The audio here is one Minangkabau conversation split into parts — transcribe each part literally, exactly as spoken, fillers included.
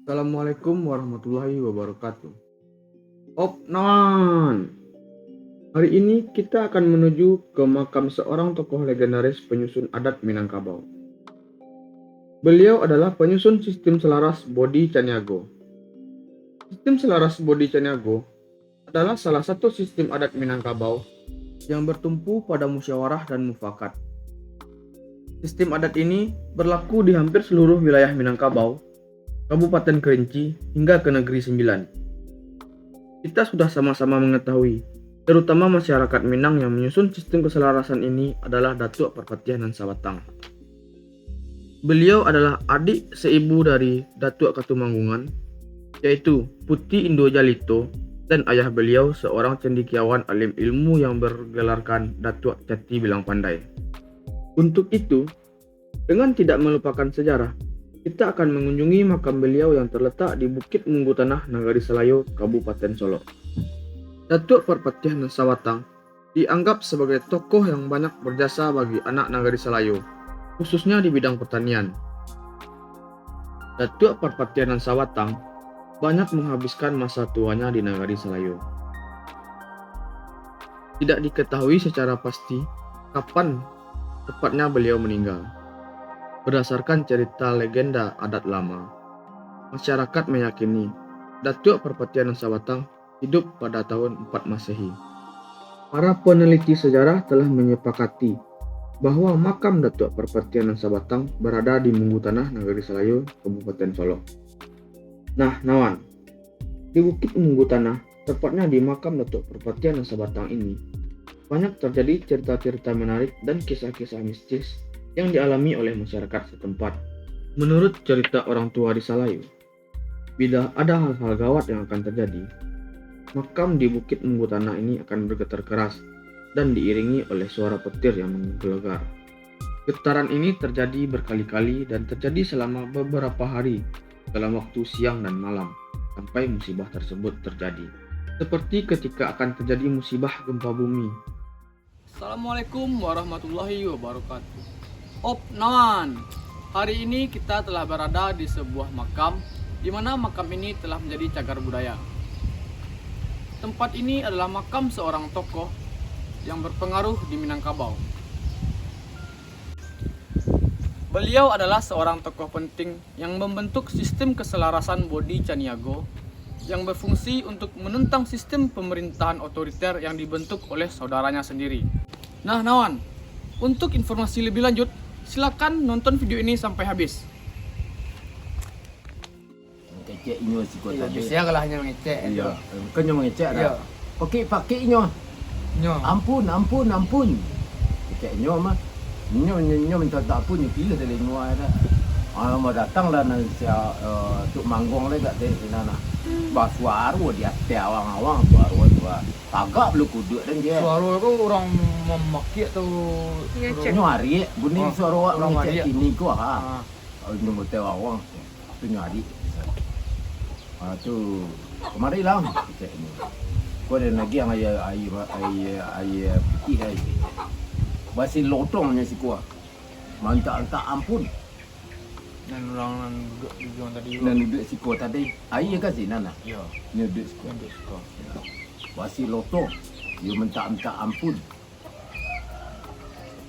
Assalamualaikum warahmatullahi wabarakatuh. Op nawan. Hari ini kita akan menuju ke makam seorang tokoh legendaris penyusun adat Minangkabau. Beliau adalah penyusun sistem selaras Bodhi Caniago. Sistem selaras Bodhi Caniago adalah salah satu sistem adat Minangkabau yang bertumpu pada musyawarah dan mufakat. Sistem adat ini berlaku di hampir seluruh wilayah Minangkabau, Kabupaten Kerinci, hingga ke Negeri Sembilan. Kita sudah sama-sama mengetahui, terutama masyarakat Minang yang menyusun sistem keselarasan ini adalah Datuak Parpatiah Nan Sabatang. Beliau adalah adik seibu dari Datuak Katumanggungan, yaitu Puti Indo Jalito, dan ayah beliau seorang cendekiawan alim ilmu yang bergelarkan Datuak Cati Bilang Pandai. Untuk itu, dengan tidak melupakan sejarah, kita akan mengunjungi makam beliau yang terletak di Bukit Munggu Tanah, Nagari Salayo, Kabupaten Solok. Datuak Parpatiah Nan Sabatang dianggap sebagai tokoh yang banyak berjasa bagi anak Nagari Salayo, khususnya di bidang pertanian. Datuak Parpatiah Nan Sabatang banyak menghabiskan masa tuanya di Nagari Salayo. Tidak diketahui secara pasti kapan tepatnya beliau meninggal. Berdasarkan cerita legenda adat lama, masyarakat meyakini Datuak Parpatiah Nan Sabatang hidup pada tahun empat Masehi. Para peneliti sejarah telah menyepakati bahwa makam Datuak Parpatiah Nan Sabatang berada di Munggu Tanah, Nagari Salayo, Kabupaten Solok. Nah, nawan, di Bukit Munggu Tanah, tepatnya di makam Datuak Parpatiah Nan Sabatang ini, banyak terjadi cerita-cerita menarik dan kisah-kisah mistis yang dialami oleh masyarakat setempat. Menurut cerita orang tua di Salayo, bila ada hal-hal gawat yang akan terjadi, makam di Bukit Munggu Tanah ini akan bergetar keras dan diiringi oleh suara petir yang menggelegar. Getaran ini terjadi berkali-kali dan terjadi selama beberapa hari dalam waktu siang dan malam sampai musibah tersebut terjadi. Seperti ketika akan terjadi musibah gempa bumi. Assalamualaikum warahmatullahi wabarakatuh. Op nawan. Hari ini kita telah berada di sebuah makam, di mana makam ini telah menjadi cagar budaya. Tempat ini adalah makam seorang tokoh yang berpengaruh di Minangkabau. Beliau adalah seorang tokoh penting yang membentuk sistem keselarasan Bodhi Caniago yang berfungsi untuk menentang sistem pemerintahan otoriter yang dibentuk oleh saudaranya sendiri. Nah, nawan, untuk informasi lebih lanjut, silakan nonton video ini sampai habis. Kecek inyo siko. Iyo, tadi. Biaso lah inyo mangecek. Iyo, kan inyo mangecek dah. Iyo. Pakik-pakik inyo. Inyo. Ampun, ampun, ampun. Kecek inyo mah. Inyo, inyo, inyo minta ampun, inyo pilih dari inyo dah. Ah, mau datang lah nan sia, eh, Tuk Manggong lah kat sinan nah. Basuaro di ateh awang-awang, suaro tu ah. Tagak bulu kuduk dan dia. Suaro tu urang mamakiak tu. Mangecek. Inyo arik, bunyi suaro awak mangecek kini ko ha. Ah. Inyo muteh awang. Tapi nyo adik. Ah, tu, kamari lah, kecek inyo. Ko ado lagi yang aia, aia, aia, aia pitih ai. Basi lotong nyo siko. Mantak-antak ampun. Nan urang nan duduak di ujung tadi tu. Nan duduak siko tadi. Aia ka sinan nah. Iyo. Nyo duduak siko. Nyo duduak siko. Basi lotong. Iyo mantak-antak ampun.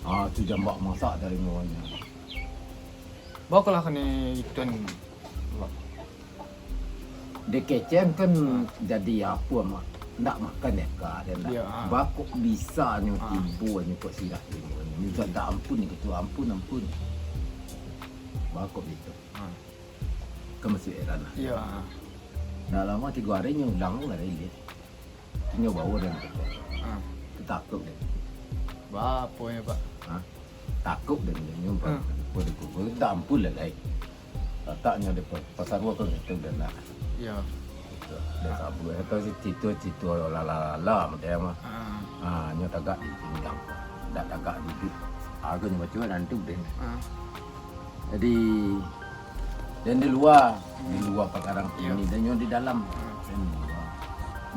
Ah, tu jambak masak dari muanyo. Bakolah kene ituan. Dek kecek kan jadi apo, Mak? Ndak makan dek ka, dek ndak. Iyo, ah. Bakok bisa nyo tibo nyo kok sirah tibo nyo. Minta ampun nyo tu, ampun, ampun. Bakok gitu. Ah. Kan masih heran lah. Iyo, ah. Ndak lamo tigo hari nyo ulang lah, Lek. Inyo bawa dan kata. Ah. Takuik dek. Bapo nyo, Pak? Ha? Takuik dek inyo, Pak. Ah. Ko dek ko, ko dak ampun lah, lai. Lataknyo dek pa-, pasarua kan itu dan nak. Iyo. Itu, dan sabu, itu si Tito, Tito, lala, lala, macam mah. Ah. Ah, nyo tagak di pinggang. Dak tagak di tu. Aku nyo baco dan tu deh. Ah. Jadi, dan di lua, di lua pagarang kini, dan nyo di dalam. Dan di lua.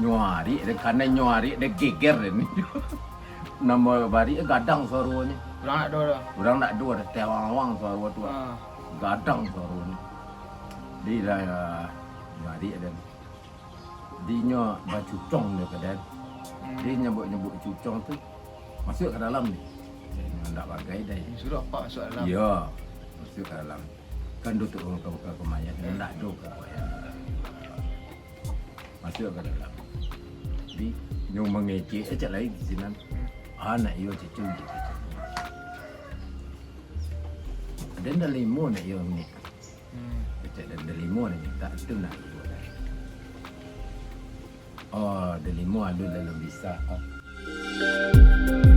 Nyo arik, dan kanai nyo arik, dan geger dan. Namo barik gadang suaronyo. Urang nak do dah. Urang nak do dah, tewang-wang suaro tu. Ah. Gadang suaronyo. Di lah, mari ada. Dinyo bacucong dia kadang. Dia nyebut-nyebut cucong tu masuk ke dalam ni. Saya ndak bagai dai. Suruh apa masuk dalam? Ya, masuk ke dalam. Kan dutuk urang ka buka kumayan, ndak ado ka kumayan. Masuk ke dalam. Di nyo mangecek cak lain di sinan. Anak iyo cucu gitu. Dan dah limo nak iyo ni. Hmm. Kecek dan delimo dah minta, itu nak ibu dah. Oh, delimo alun lalu bisa. Oh.